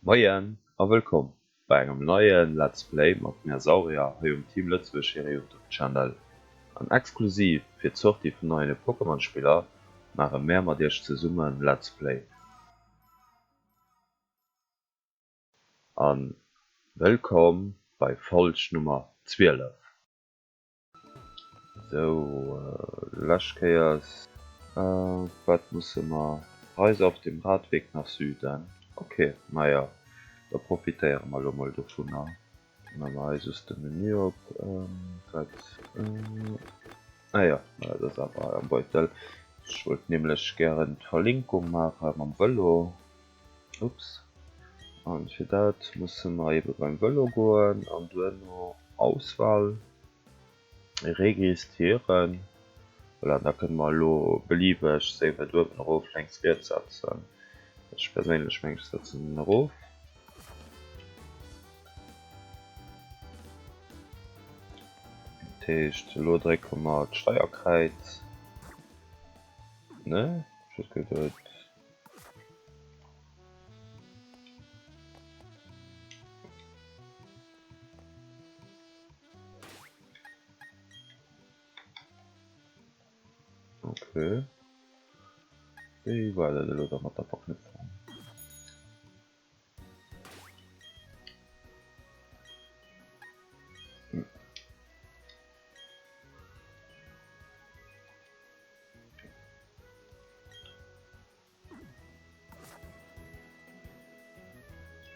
Moien a wëllkomm bei engem neien Let's Play mat mär Saurier hei um Team Lëtzebuerg hire Youtube Channel. An exklusiv fir d'Sortie vun neien Pokémon Spiller maache mär mat iech zesummen Let's Play. An wëllkomm bei Folg Nummer 12. Sou, lescht Kéiers, wat musse mer? Reise auf dem Radweg nach Süden. Ok, majo, da profitéiere mer elo mol dovunner. Maache mer hei just de Menü op. Wat? Ah jo, dat ass awer hei am Beutel. Ech wollt nämlech gären d'Verlinkung maache mam Vëlo. Ups. An fir dat musse mer ebe beim Vëlo goen an duerno Auswahl. Registrieren. Voilà, da kënne mer elo beliebeg séi wäit uewen erof, lénks, riets setzen. Ech perséinlech mengen, ech setzen en erof. Dat heescht, elo drécke mer d'Steierkräiz. Ne? Ech huet geduet. Okay. Wéi war dat elo da mat der Verknüpfung? Hm.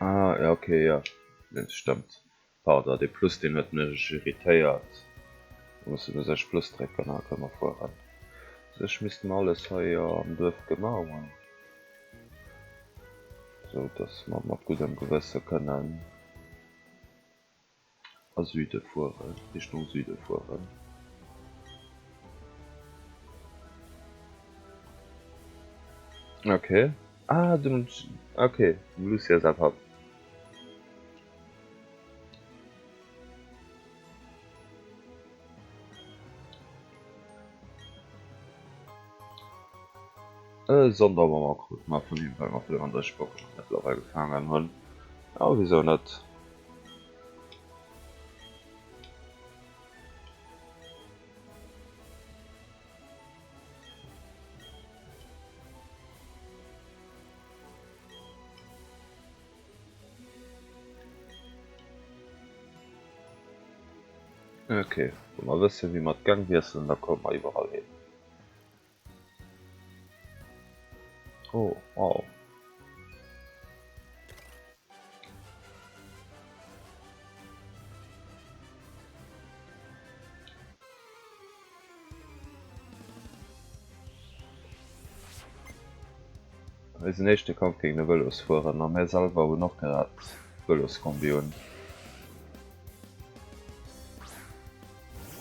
Ah, ja, okay, ja. Dat stëmmt. Pardon, dee Plus deen huet mech irritéiert. Da musse mer sech Plus drécken a kënne mer fueren. U sech misste mer alles hei jo am Duerf gemaach hunn, sou dass mer mat guddem Gewësse kënnen a Süde fueren, Richtung Süde fueren. Okay. Ah, dem, okay, dem Lucia säi Papp. E Sonderwonner krute mer vun him, well mer 35 Pokémon mëttlerweil gefaangen hunn. A wisou net? Ok, wa mer wëssen wéi mer d'Gäng wiesselen, da komme mer iwwerall hin. Oh, wow. Eisen éischte Kampf géint e Vëlosfuerer a mär selwer hunn och grad Vëloskombi un.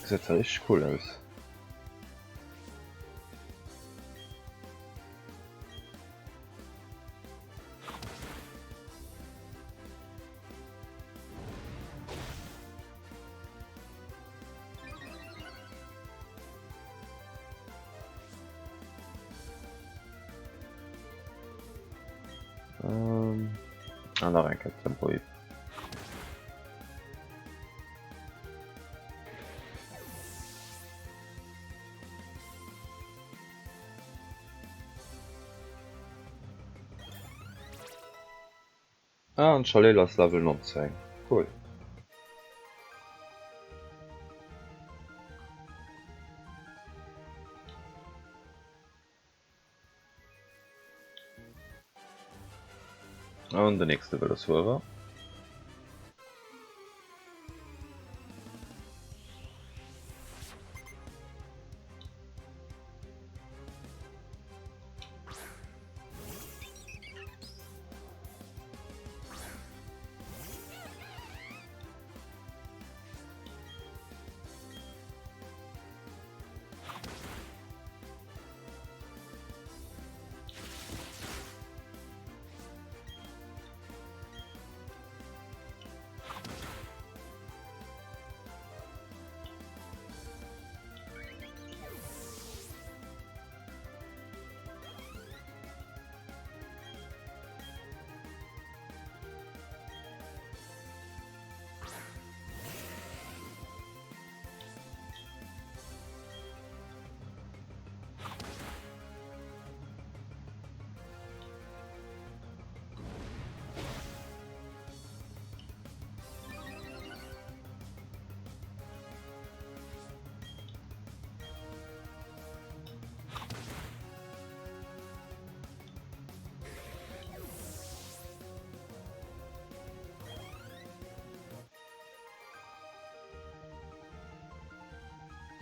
Gesäit zwar richteg cool aus. Ähm, ah, nach eng Kéier Tempo. Ah, an d'Chalel ass Level 19. Cool. An den nächste Vëlosfuerer.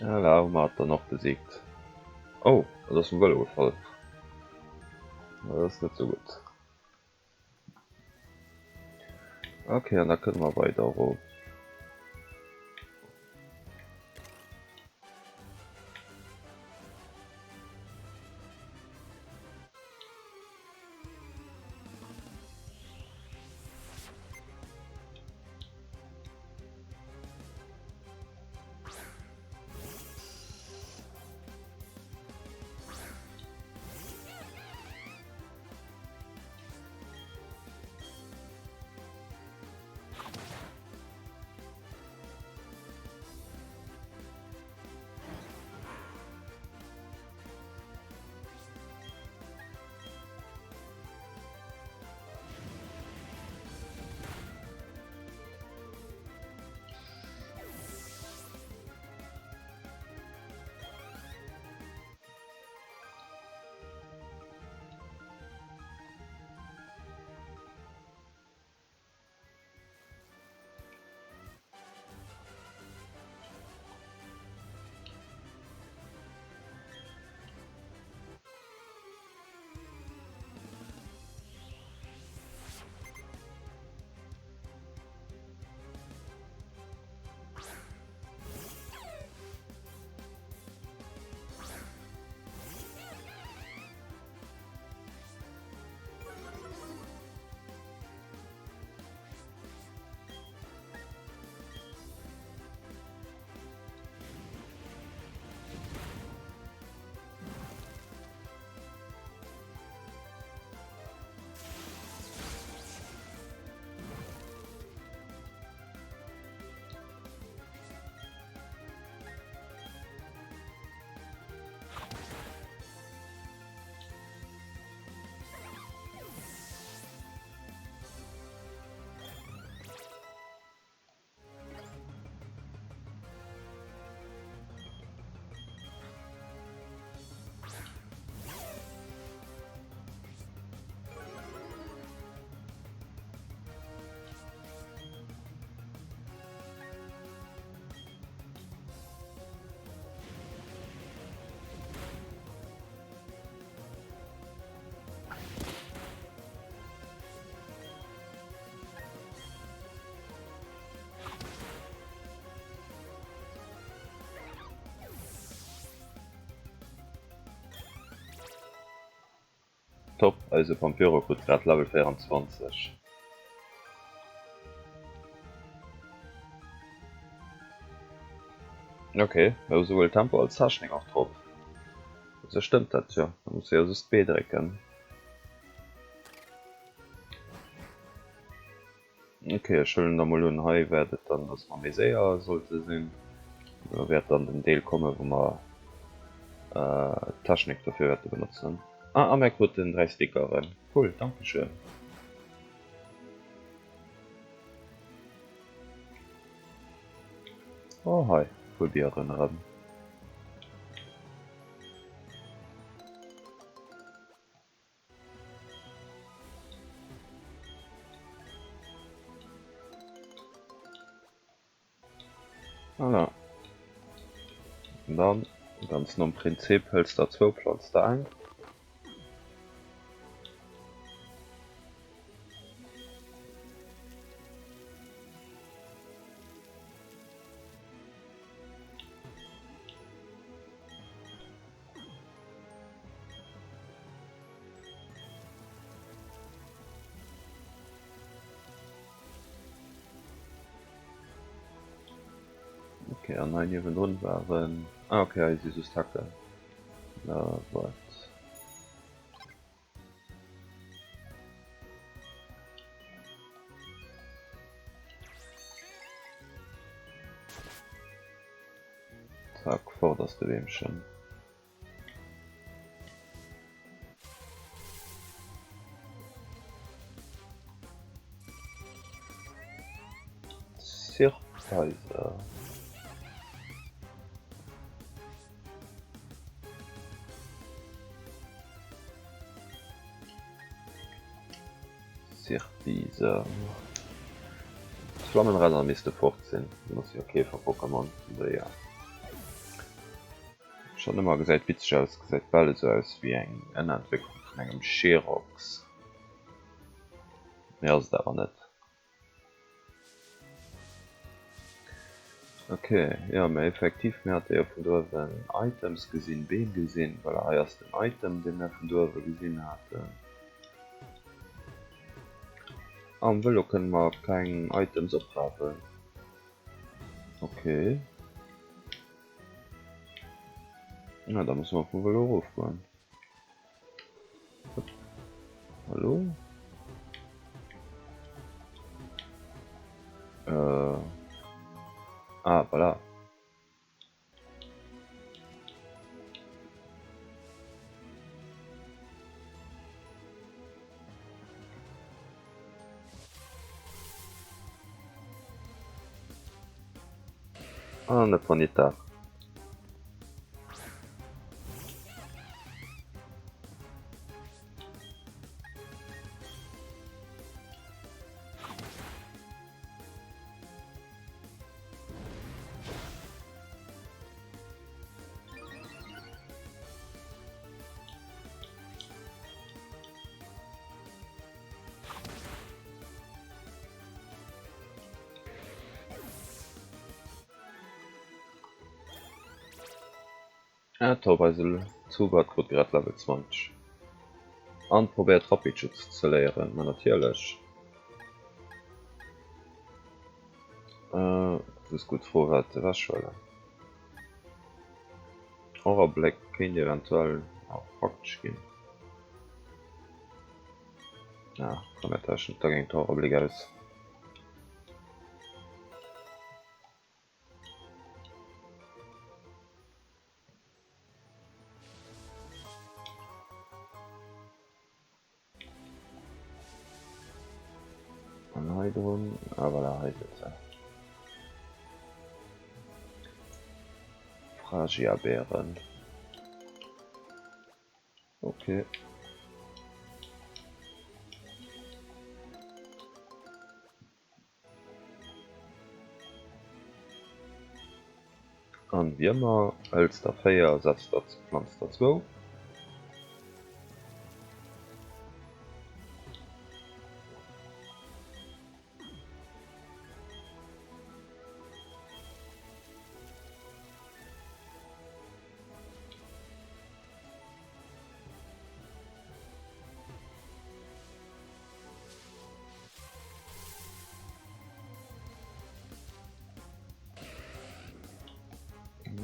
Voilà, hu mer et dann och besiegt. Oh, et ass vum Vëlo gefall. Dat ass net sou gutt. Ok, an da kënne mer weider erof. Top, eise Pampyro krut grad Level 24. Ok, mir hu souwuel Tempo als Technik och drop. Sou stëmmt dat jo, da muss e jo just B drécken. Ok, ech huelen da mol un, hei wäert et dann, dass mer méi séier sollte sinn. Do wäert dann den Deel kommen, wou mer d'Technik dofir wäerte benotzen. Ah, a mir kruten 3 Stickeren. Cool, dankeschön. Oh hei, puer Bieren erëm. Voilà. An dann, ganz nom Prinzip, hëls der zwou, planz der eng. Ok, an hei niewendrun waren... Ah ok, hei si just Hacken. Na wat. Zack, fort ass de Beemchen. Surprise. Surprise. D'Flammenrenner misste fort sinn, dat ass jo kee Pokémon, also jo. Schonn ëmmer gesäit witzeg aus, gesäit bal esou aus wéi eng Ënnerentwécklung vun engem Scherox, mee ass et awer net. Ok, jo mä effektiv, mir hate jo vun do uewen Items gesinn, Beem gesinn, voilà, hei ass den Item dee mir vun do uewe gesinn haten. Am Vëlo kënne mer keng Items oprapen, ok. Na da musse mer vum Vëlo erofgoen. Hallo? Äh. Ah, voilà. An e Ponyta. Ah top, eise Zubat krut grad Level 20 an probéiert Rapidschutz ze léieren, ma natierlech. Äh, just gutt Fro wat ewech huelen. Horrorbléck kéint eventuell och praktesch ginn. Ah, komm mir tauschen da géint Horrorbléck aus. An hei drun, ah voilà, hei sëtzt se. Fragiabären. Okay. An wéi ëmmer, hëls der 4, setz der, planz der zwou.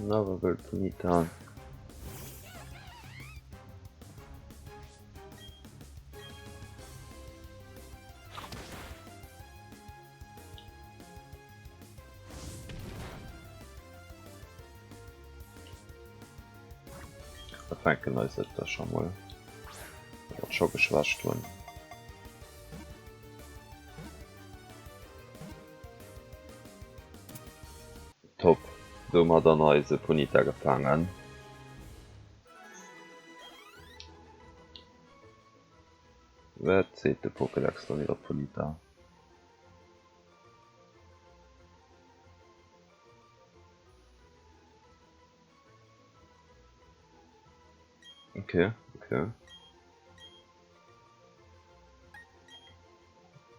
Na, wat wëll d'Anita? Da fänken eis et da scho mol, wa mer scho geschwächt hunn. Top, domat dann eise Ponita gefaangen. Wat seet de Pokédex dann iwwer Ponita? Okay, okay.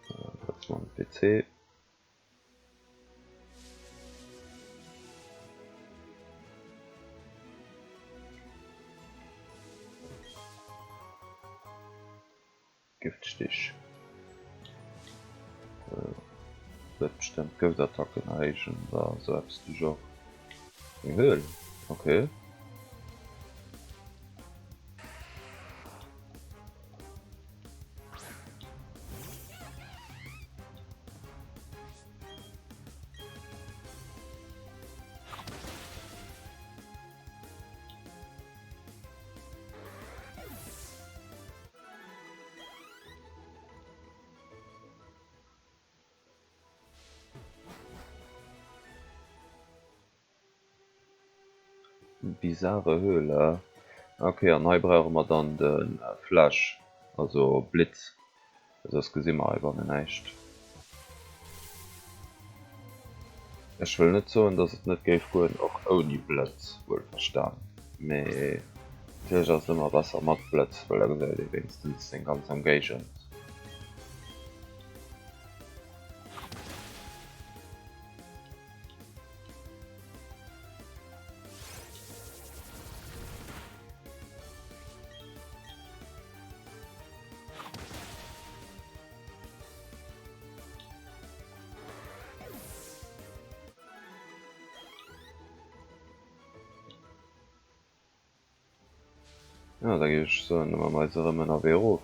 Setze mer den PC. Giftstich. Huet bestëmmt Gëftattacken erhéijen oder sou eppes du Genre. Eng Höhl, okay. Bizarre Höhle. Ok, an hei brauche mer dann de Flash, also Blitz, soss gesi mer heibannen näischt. Ech wëll net soen, dass et net géif goen och ouni Blëtz, wuelverstan. Mee natierlech ass et ëmmer besser mat Blëtz, well da gesäit ee wéinstens seng ganz Emgéigend. Ja, da géif ech soen, da maache mer eis erëm ënnerwee erof.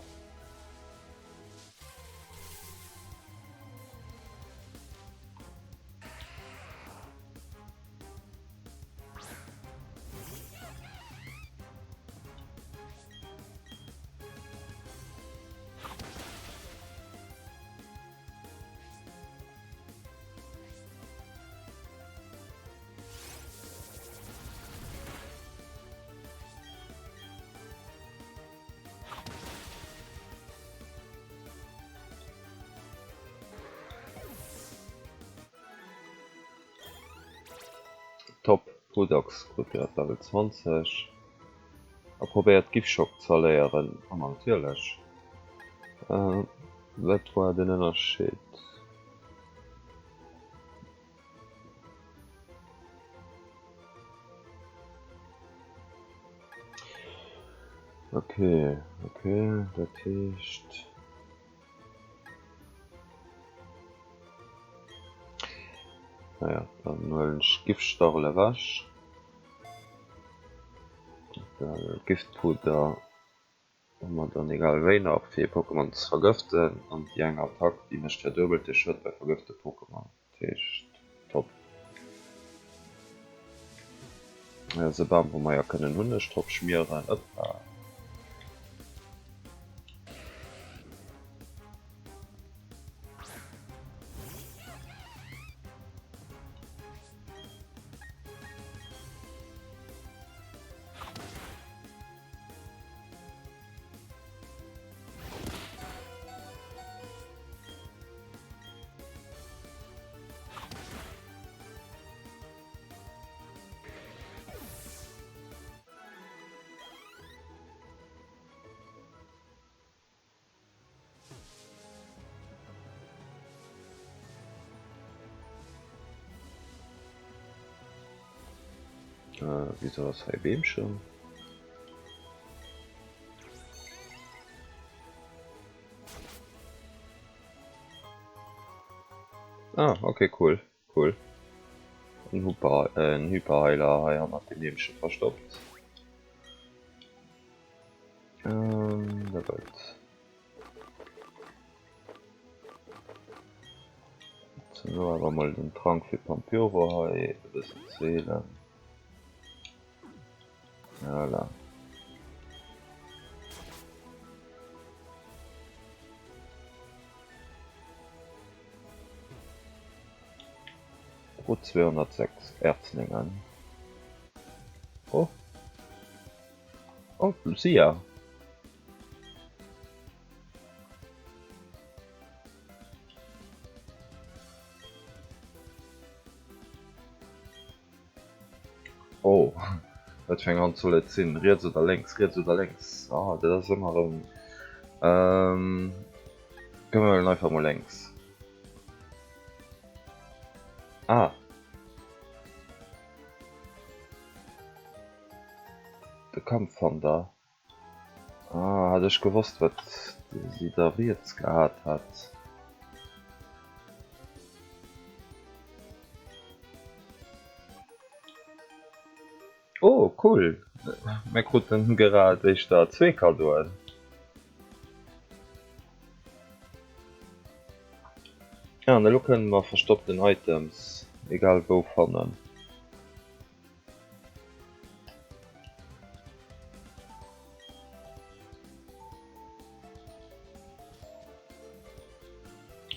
Top, Prudox krut direkt Level 20 a probéiert Gifschock z'erléieren. A ma natierlech. Wat war den Ënnerscheed? Ok, ok, dat heescht. Naja, dann huelen ech Giftstarrel ewech. Giftpudder hu mer dann egal wéi nach fir ee Pokémon ze vergëften an déi eng Attack déi mécht verduebelt de Schued bei vergëfte Pokémon. Dat heescht top. Hei ass e Bam wou mer jo kënnen Hunneg drop schmieren. Ëppa. Wieso ass hei Beemchen? Ah, okay, cool, cool. En Huper, äh, en Hyperheiler hei hannert dem Beemche verstoppt. Ähm, da gëtt. Elo awer mol den Trank fir Pampuro hei e bëssen ze heelen. Voilà. Pro 206 Erzlingen. Oh. Oh, Lucia. Oh, wat fir eng Hand soll et sinn? Riets oder lénks? Riets oder lénks? Ah, dat ass ëmmer erëm. Ähm, komm mir huelen einfach mol lénks. Ah. De Kampf van der. Ah, hätt ech gewosst wat si da riets gehat hätt. Oh cool, mir kruten gerad éischter zwee Kaddoen. Ja, an elo kënne mer verstoppten Items egal wou fannen.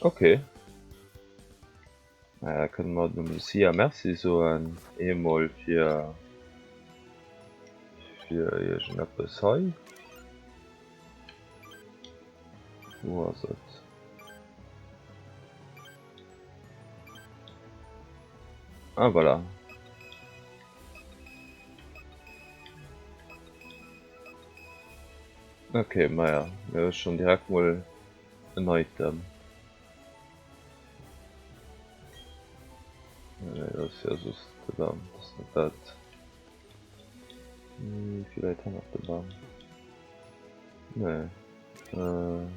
Ok. Naja, kënne mer dem Lucia Merci soen, eemol fir fir iergendeppes hei. Wou ass et? Ah voilà. Ok, maja, mir hu schonn direkt mol en Item. Nee, dat ass jo soss de Bam, dat ass net dat. Villäit hannert dem Bam. Nee. Äh.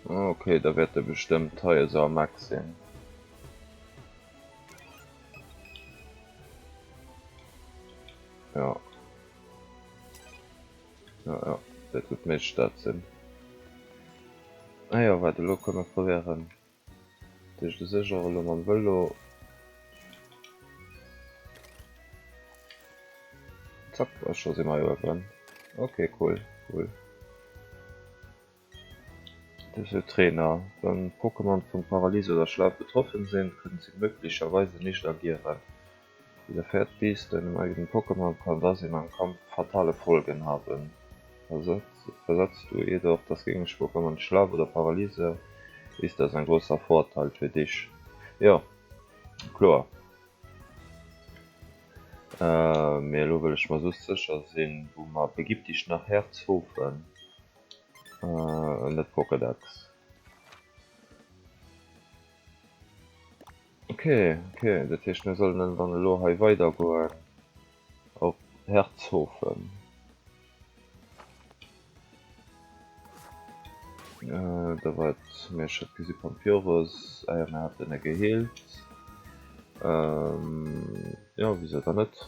Ah, okay, da wäert e bestëmmt hei esou am Eck sinn. Ja. Ja, ja, dat gutt méiglech dat sinn. Ah ja, waart, elo kënne mer probéieren. Duerch de Sécher elo mam Vëlo. Zack, a scho si mer hei uewen. Ok, cool, cool. Dëse Trainer, Wann Pokémon vun Paralyse oder Schlaf betroffen sinn, können sie möglicherweise nicht agieren. Widerfährt dies deinem eigenen Pokémon, kann das in einem Kampf fatale Folgen haben. Versetzt du jedoch das gegnerische Pokémon in Schlaf oder Paralyse, ist das ein großer Vorteil für dich. Jo, kloer. Mee elo wëll ech mer soss sécher sinn, wou mer Begib dich nach Herzhofen, net Pokédex. Ok, ok, dat heescht mir sollen dann elo hei weider goen op Herzhofen. Da war et, mee ech hat gesi Pampyros, ah jo mir haten e geheelt. Jo wisou dann net.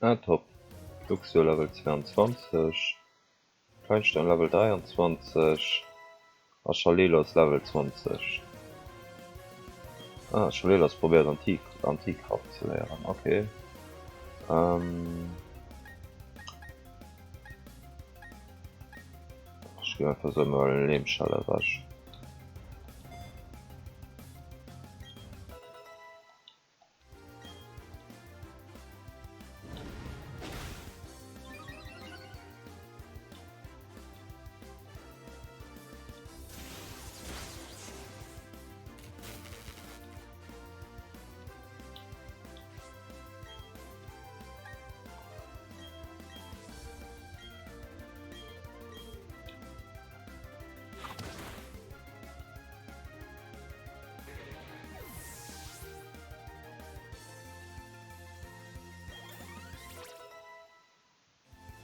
Ah top, Luxio Level 22. Kleinstein Level 23 a Chalelos Level 20. Ah, Chalelos probéiert Anti Antikraft ze léieren, okay. Ähm, ech ginn einfach sou mol Lehmschell ewech.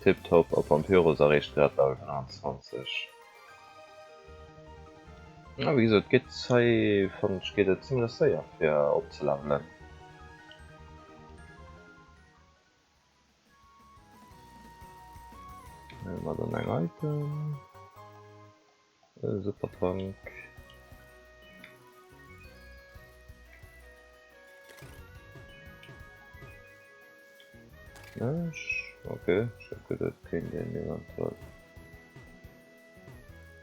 Tiptop a Vampyros erreecht grad Level 25. Ja, wéi gesot, geet hei fannen ech geet et zimlech séier fir opzelevelen. Hu mer dann eng Item. Supertrank. Okay, ech hat geduet et kéint een eventuell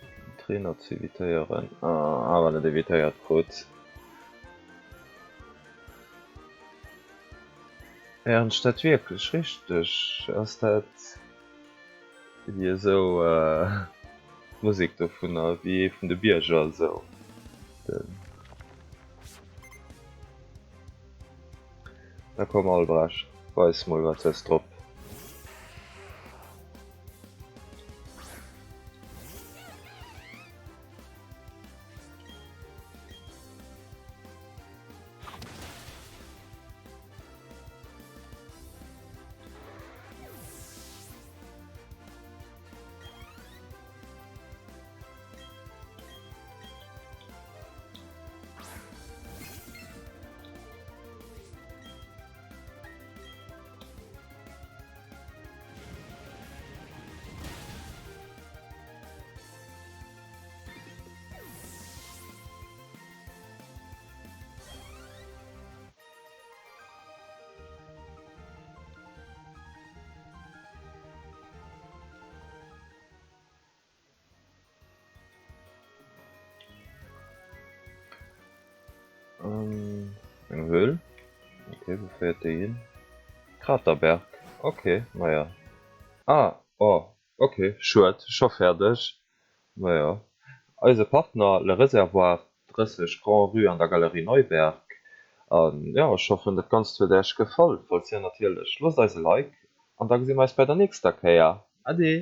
den Trainer ze evitéieren, awer net evitéiert krut. Léieren ech dat wierklech richteg? Ass dat. Wéi esou d'Musek dovunner, wéi ee vun de Bierger esou. Na komm Albrecht, weis mol wat hues drop. Eng Höhl? Ok, wou féiert déi hin? Kraterberg, ok, maja. Ah, oh, ok, schued, scho fäerdeg. Majo, eise Partner Le Réservoir, 30 Grand Rue an der Galerie Neuberg. An jo, ech hoffen dat Ganzt huet Äech gefall. Falls jo natierlech, loosst eis e Like an da gesi mer eis bei der nächster Kéier. Ade!